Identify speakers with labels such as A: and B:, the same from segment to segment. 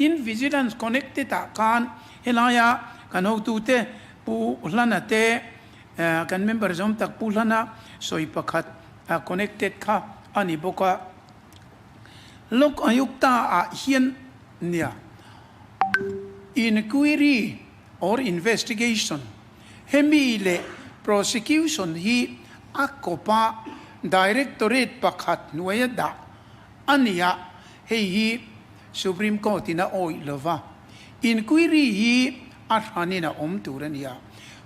A: Tin, Vigilance connected ah khan helaia kan hotute Pu Hlana te, kan member zawm tak Pu Hlana sawi pakhat connected kha a ni bawk a. Lok Ayukta ah hian nia inquiry or investigation hemi leh prosecution hi a kawpa Directorate pakhat hnuaia dah a ni a, hei hi Supreme Court in a awih lova, inquiry hi a hranin a awm tur a ni a,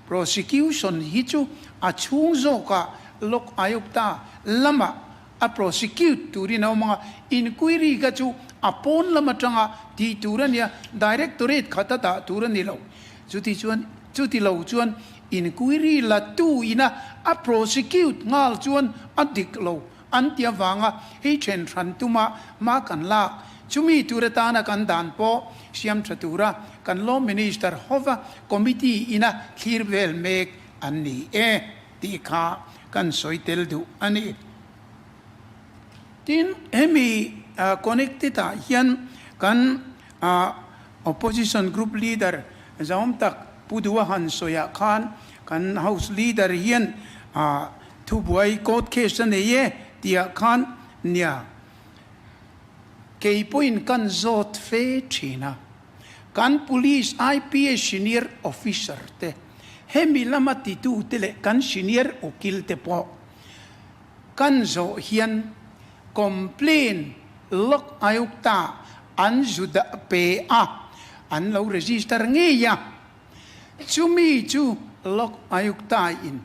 A: prosecution hi chu a chhung zawkah Lok Ayukta lamah a prosecute turin a awm ang a, inquiry kha chu a pawn lam atanga tih tur a ni a, Directorate khat a dah tur a ni lo. Chuti chuan, chuti lo chuan inquiry la tu ina a prosecute nghal chuan a dik lo an ti avanga hei then hran tuma hma kan lak. Chumi tur atana kan dan pawh siam tha tura kan Law Minister hova committee ina thlir vel mek an ni e tih kha kan sawi tel duh a ni. Tin, hemi connected ah hian kan opposition group leader zahawm tak Pu Duha han sawiah khan kan House leader hian thubuai court case a nei e tihah khan nia kei pawhin kan zawt fe thin a, kan police IPS senior officer te hemi lama titute leh kan senior ukil te pawh kan zawh hian complaint Lok Ayukta an zu dah pe a, an lo register ngei a. Chumi chu Lok Ayukta in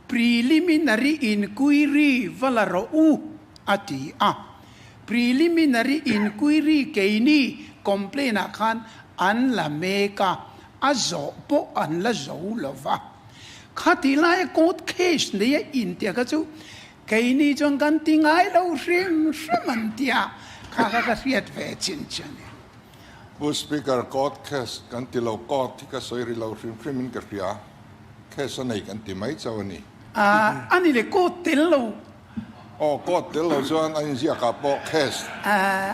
A: preliminary inquiry va la rawh u a ti a. Preliminary inquiry keini complaint ah khan an la mek a, a zawh pawh an la zo lo va. Khati laia court case neia intia kha chu Keini chuan kan ti ngai lo hrim hrim an ti a, kha kha ka hriat ve chin che a ni.
B: Pu Speaker, court case kan ti lo, court hi ka sawi ri lo hrim hrim in ka hria, case a nei kan ti mai chauh a ni.
A: A ni le, court tel lo.
B: Aw, court tel lo chuan a inziak ah pawh case,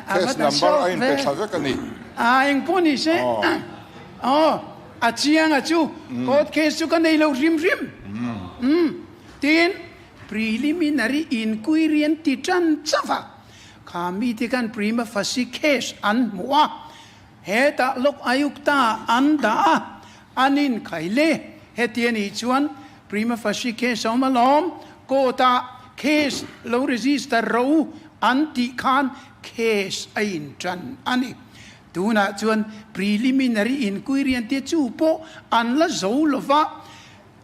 B: case number a inpe thla vek a ni.
A: A engpawh ni se, aw, a chiang a chu, court case chu ka nei lo hrim hrim. Tin, Preliminary inquiry an ti tan chauh a, kha mite khan prima facie case an hmuh a, hetah Lok Ayukta an dah a, an inkhai le. Heti a nih chuan prima facie case a awm alawm, court ah case lo register rawh u an tih khan case a intan a ni. Tunah chuan preliminary inquiry an tia chu pawh an la zo lova,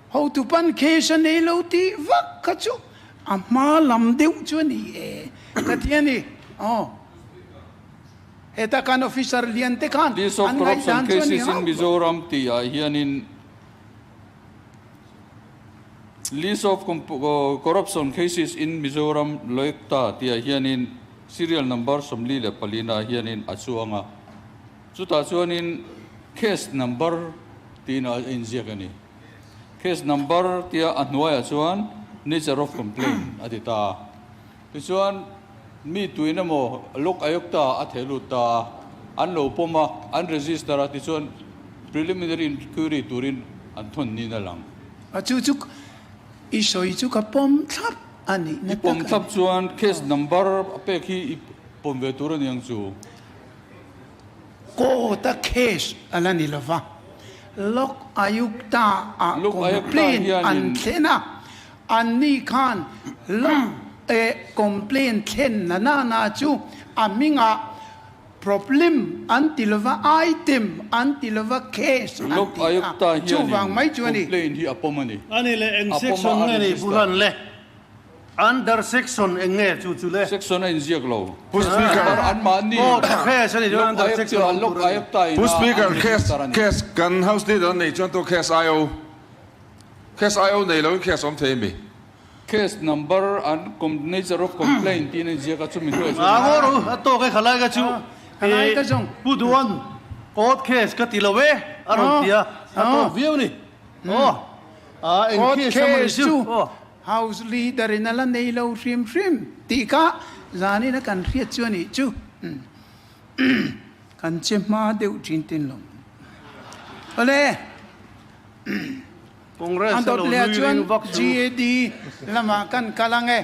A: Hotu pan case a nei lo tih vak kha chu a hma lam deuh chu a ni e ka ti a ni. Aw. Heta kan officer lian te khan
C: List of
A: an
C: corruption
A: ngaihdan chu a ni
C: cases in
A: hauh lo.
C: Mizoram tih ah hianin List of corruption cases in Mizoram Loekta tih ah hianin serial number 44 na ah hianin a chuang a. Chutah chuanin case number tiin a inziak a ni. Case number tia a hnuaiah chuan nature of complaint a ti ta a. Tichuan mi tuin emaw Lok Ayukta a theh lut ta a, an lo pawm a, an register a, tichuan preliminary inquiry turin an thawn niin a lang.
A: A chu chu i sawi chu ka pawm thlap a nih na
C: I pawm
A: tak a
C: thlap
A: ni.
C: chuan case number a pek hi i pawm ve tur a ni ang chu.
A: Court a case a la ni lova, Lok Ayukta ah
C: Lok Ayukta
A: complaint
C: hianin
A: an thlen a, anni khan Lok eh complaint thlen na na na chu a hmingah problem an ti lova, item an ti lova, case an
C: Lok
A: ti a,
C: Ayukta
A: chuvang
C: hianin
A: mai chu a ni.
C: complaint hi a pawm a ni.
D: Ani leh eng
C: A pawm a,
D: section
C: a
D: nge ni
C: register.
D: Buhan le? Under section eng nge chu chu le?
C: Section a inziak lo.
B: Pu Speaker.
C: Anmahni
D: Court case a ni chuan under section awm
C: Lok
D: tur a ni.
C: Ayukta
B: Pu
C: ina
B: Speaker,
C: an
B: case
C: register a ni.
B: case kan House Leader a nei chuan tu case IO case IO nei loin case awm thei mi?
C: Case number an nature of complaint tiin a inziak a chumi hnuaiah chuan
D: A ngaw ru a tawk e khalai ka chu
A: Khalai ka zawng.
D: Pu Duan court case ka ti lo e a rawn ti a, a tawk viau ni. Aw a eng
A: Court
D: case emaw ni
A: case
D: chu
A: chu
D: aw.
A: House leader in a la nei lo hrim hrim tih kha zanin a kan hriat chu a nih chu. Kan che hma deuh thin tin lo. Awle.
D: Congress
A: An
D: a
A: dawt
D: lo
A: leh
D: nui
A: chuan
D: ring vak chu.
A: GAD lamah kan kal ang e.